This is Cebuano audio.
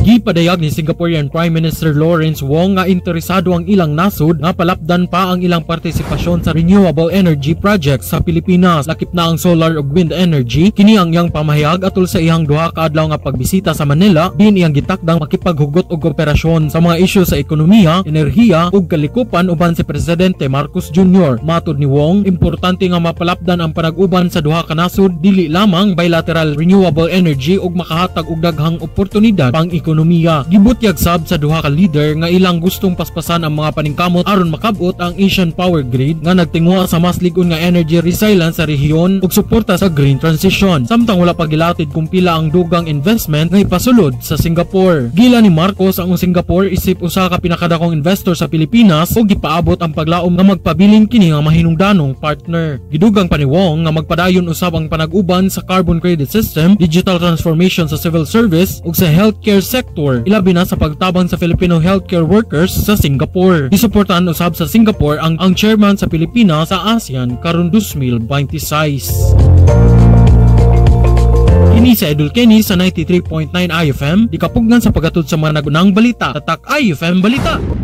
Gipadayag ni Singaporean Prime Minister Lawrence Wong nga interesado ang ilang nasod nga palapdan pa ang ilang partisipasyon sa renewable energy projects sa Pilipinas, lakip na ang solar ug wind energy. Kini ang iyang pamahayag atol sa iyang 2 ka adlaw nga pagbisita sa Manila, din iyang gitakdang makipaghugot og kooperasyon sa mga isyu sa ekonomiya, enerhiya ug kalikupan uban si Presidente Marcos Jr. Matod ni Wong, importante nga mapalapdan ang panag-uban sa duha ka nasod, dili lamang bilateral renewable energy, ug makahatag og daghang oportunidad pang ekonomiya. Gibutyag sab sa duha ka leader nga ilang gustong paspasan ang mga paningkamot aron makabot ang Asian Power Grid nga nagtinguha sa mas lig-on nga energy resilience sa rehiyon ug suporta sa green transition. Samtang wala pa gilatid kung pila ang dugang investment nga ipasulod sa Singapore. Giila ni Marcos ang Singapore isip usa ka pinakadakong investor sa Pilipinas ug gipaabot ang paglaom nga magpabilin kini nga mahinungdanong partner. Gidugang pa ni Wong nga magpadayon usab ang panag-uban sa carbon credit system, digital transformation sa civil service ug sa healthcare sector, ilabi na sa pagtabang sa Filipino healthcare workers sa Singapore. Gisuportahan usab sa Singapore ang chairman sa Pilipinas sa ASEAN karon 2026. Kini si Idol Kenny sa 93.9 IFM, di kapugnan sa paghatod sa mga nagunang balita. Tatak IFM Balita!